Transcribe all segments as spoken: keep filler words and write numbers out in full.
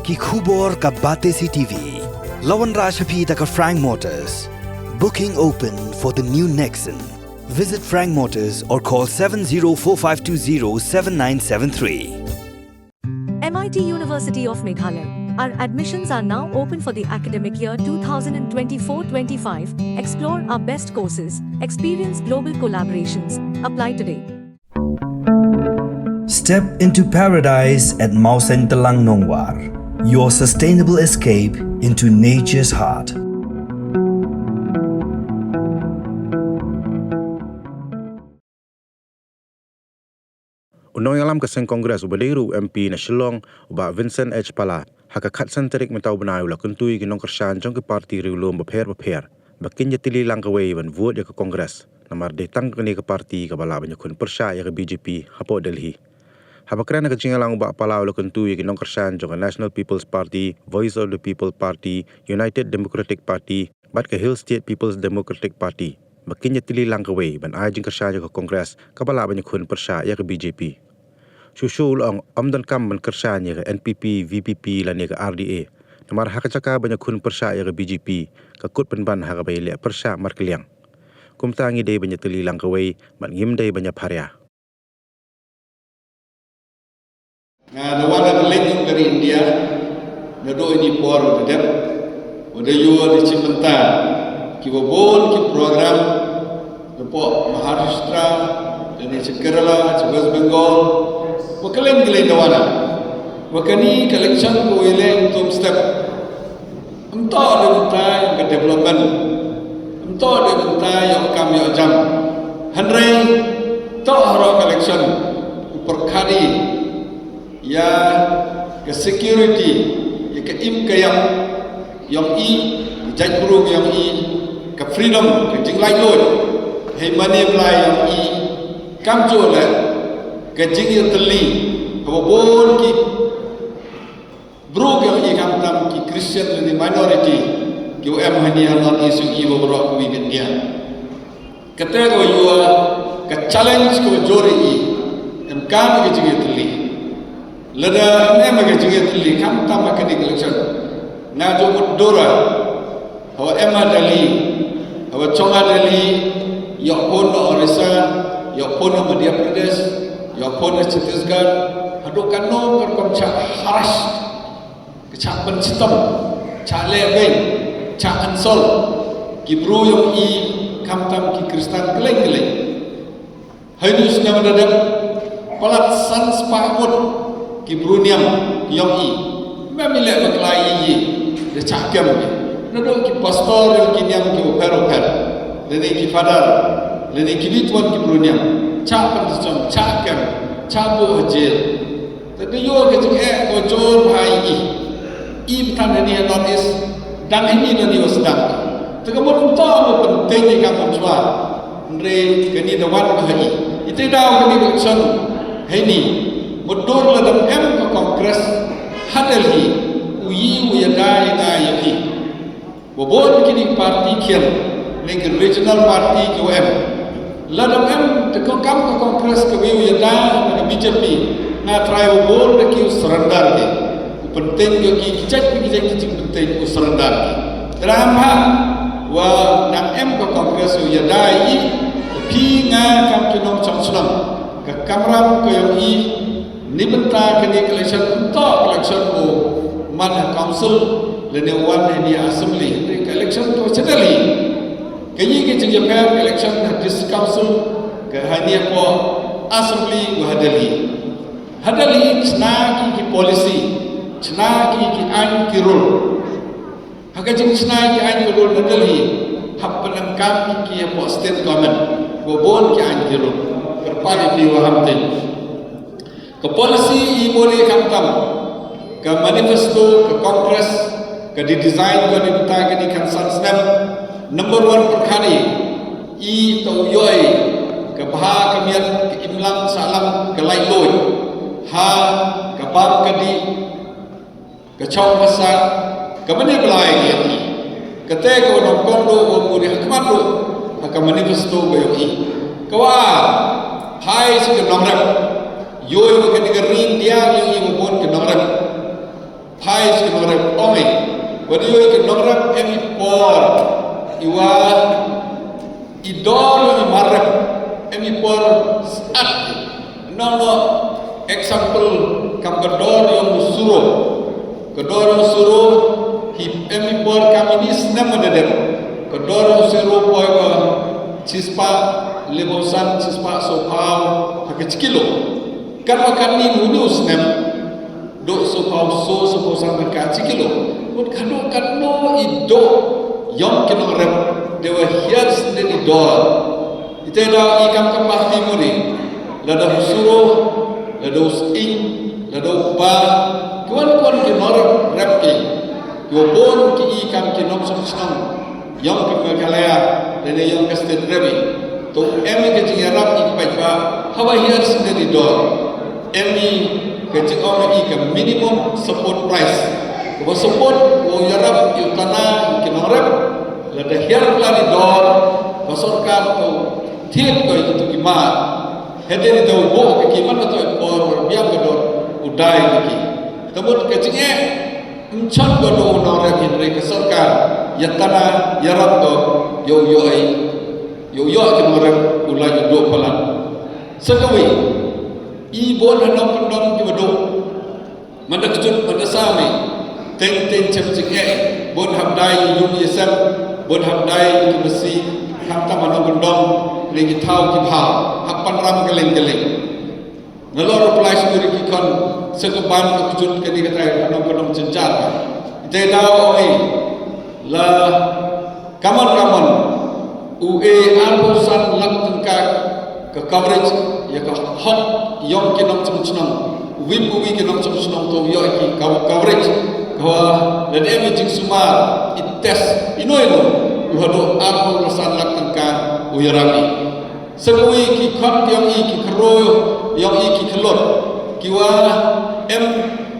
Ki khubor ka Batesi T V. La wanrah sha phi da ka Frank Motors. Booking open for the new Nexon. Visit Frank Motors or call seven zero four five two zero seven nine seven three. M I T University of Meghalaya. Our admissions are now open for the academic year twenty twenty-four twenty-five. Explore our best courses, experience global collaborations. Apply today. Step into paradise at Mawsyntelang Nongwar, your sustainable escape into nature's heart. U nongïalam ka seng Congress uba dei ruh u M P na Shillong, u Bah Vincent H Pala, ha ka khatsan tarik mynta u bnai u la kyntu ïa ki nongkyrshan jong ki party riewlum bapher bapher ba kin ïatylli lang kawei ban vote ïa ka Congress, namar dei tang kane ka party kaba lah ban ïakhun pyrshah ïa ka B J P hapoh Delhi. Haba kren ha ka jingïalang u Bah Pala u la kyntu ïa ki nongkyrshan jong ka National People's Party, Voice of the People Party, United Democratic Party bad ka Hill State People's Democratic Party ba kin ïatylli lang kawei ban ai jingkyrshan ïa ka Congress kaba lah ban ïakhun pyrshah ïa ka B J P. Shuh shuh u la ong ym donkam ban kyrshan ïa ka N P P, V P P lane ka R D A, namar ha ka jaka ban ïakhun pyrshah ïa ka B J P, ka kut pynban ha kaba ïaleh pyrshah markylliang. Kumta ngi dei ban ïatylli lang kawei bad ngim dei ban ïapharia. Nga da wan na ka liang jong ka ri India naduh ine i por ba dep, ba da ïoh da shim bynta kiba bun ki program napoh Maharashtra, lane sha Kerala, sha West Bengal, ba kylleng kylleng da wan. Ba kane ka election ka wan leh kum step. Ym toh dei bynta ïa ka development, ym toh dei bynta ïa ka kam ïa ka jam. Hynrei toh haroh ka election u pyrkhat ïa ka security, ïa ka im ka ïap jong i, ka jaitbynriew jong i, ka freedom, ka jinglaitluid, hei mane blai jong i, kam juh leh ka jingïatylli haba bun ki briew ki ong i khamtam ki Christian lane minority kiba em hangne ha North East, i baroh kawei ka India. Kata kaba ïoh ka challenge kaba jur ïa i, em kam ka jingïatylli. Lada em em ka jingïatylli khamtam ha kane ka election, nga ju mutdur ïa Haba em ha Delhi, haba shong ha Delhi, ïoh phone na Orissa, ïoh phone na Madhya Pradesh, ïoh phone na Chhattisgarh, haduh katno ka rukom shah harass, ka shah pynshitom, shah leh beiñ, shah insult ki briew jong i, khamtam ki Khristan kylleng kylleng. Ha ine i snem da dep palat san spah ngut ki briew niam ki jong i. Mem i leh bakla ïa i, da shah kem i. Naduh ki pastor ruh ki niam kiba pher bapher, lane ki father, lane kine ki wan ki briew niam, shah pynshitom, shah kem, shah buh ha jail. Te da ïoh ka jingeh kaba jur bha ïa i. I ba than hangne ha North East, dang hangne lane ba sdang. Te ka mut ym toh ba pynteng ïa ka mynshuwa. Hynrei kane da wan bha ïa i. Ite daw kane ka election hangne, mutdur lada em ka Congress ha Delhi, u ïoh u ïada ïa nga ïa phi. Ba bun kine ki party khian, ne ki regional party kiwa em. Lada em te ka kam ka Congress kawa u ïada na ka B J P, nga trai ba bun da ki u surrender ki. U pynteng ïa ki, ki jait ki jait ki jingpynteng u surrender ki. Te dang em ha, wa dang em ka Congress u ïada ïa i, phi nga kam ki nongshong shnong, ka kamram ka ïong i, Ni bynta kane ka election, ym toh ka election u man ha council lane u wan ha ine i assembly. Ka election ka sdang hi. Ka ïing ka jingïapher ka election ha district council, ka ha ine i hapoh assembly u ha Delhi. Ha Delhi chna ki ki policy, chna ki ki aiñ ki rule. Ha ka jingshna ki aiñ ki rule na Delhi, hap pyndonkam ki ki hapoh state government, wa bun ki aiñ ki rule. Kyrpad ïa phi wa ham tip. Ka policy i bun i khamtam. Ka manifesto, ka Congress, ka dei design, ka dei bynta, ka dei khatsan snem. Number one pyrkhat i, i to u ïoh i, ka bha ka miat, ka imlang sahlang, ka laitluid. Ha, ka bam ka dih, ka chong ka sah, ka mane blai ka ïong i. Kata ka wa nongkong duh wa puri ha khmat duh, ha ka manifesto ka ïong i. Ka wa, phai sha ka nongrep. Ïoh i wa kane ka ri India ïong i wa bun ka nongrep. Phai Ai, ki nongrep ong i, wat ïoh ki nongrep em i por iwa i dor i marrep em i por sat. Nong no example kam ka dor yong suro. Ka dor yong suro hi em i por kam ini snem ma da dep. Ka dor yong suro poi ba chispah limau san, chispah sopau ha ka chi kilo. Kan ma kan ni hunu snem do sopau so, sopau san ka chi kilo. Mut ka do kan no i do yong ki nongrep de wa hiar sendiri dor. Ite da i kam ka parti muri. Lada u suro, lada u sing, lada u ba, ki wan kon ki nongrep rep ki. Ki wa bon ki i kam ki nong song song. Yong ka Meghalaya, lane yong ka state rep i. To em i ka jingïarap i ka paidbah, haba hiar sendiri dor. Em i ka jingong i ka minimum support price. Ka ba support, ka ba ïarap i u tana i ki nongrep. Lada hiar pla ni dor, ka sorkar to thied ko i ki tu ki ma. Hynrei da u bo ka ki man ka to i por biang ka dor u dai ka ki. Te mut ka jingeh, ym chon ko do u nongrep hynrei ka sorkar ïa tana ïarap ko ïa u ïoh i, ïa u ïoh ki nongrep u la ïa u do palat. Sa kawei, i bon ha nongkyndong ki ba do. Manda kjut, manda sami. Teng teng chem jingeh. Bon hap dai ïa yung ïa sem. Bon hap dai ïa ki masi. Khamtam ha nongkyndong, lei ki thaw ki bhaw. Hap pan ram kylleng kylleng. Nalor u Blai suri ki khon, sa ka ban ka kjut kani ka trai ha nongkyndong jynjar. Ite daw ong i, la Kamon kamon, u e arphew san lak tyngka ka coverage ïa ka hok yong ki nongchong chnong. Wi pu wi ki nongchong chnong to ïoh ki cover-, coverage. Ka wa lada em i jingsumar, i test, ino ino, u haduh arphew san lak tyngka u ïarap i. Sa kawei ki khon ki yong i ki khroo, yong i ki khlot. Ki wa em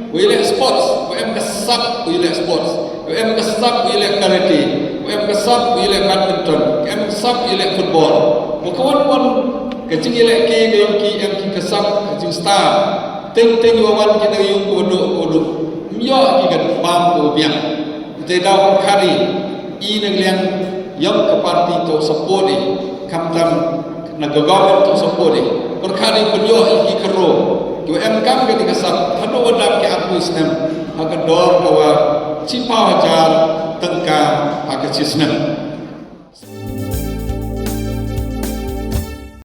u ïaleh sports, u em ka sap u ïaleh sports, u em ka sap u ïaleh karate, u em ka sap u ïaleh badminton, u em ka sap u ïaleh football. Wa ka wan wan ka jingïaleh ki ka yong ki em ki ka sap ka jingstar. Teng teng wa wan ki na yung ko do ko do. Ym ïoh ki ka bam ko biang. Te daw khari i na liang yong ka parti to support i, khamtam na ka government to support i. Pyrkhat i pynïoh i ki khroo, ki em kam ka dei ka sap, haduh wa dap ki arphew snem, ha ka dor ka wa chiphaw hajar tyngka ha ka chi snem.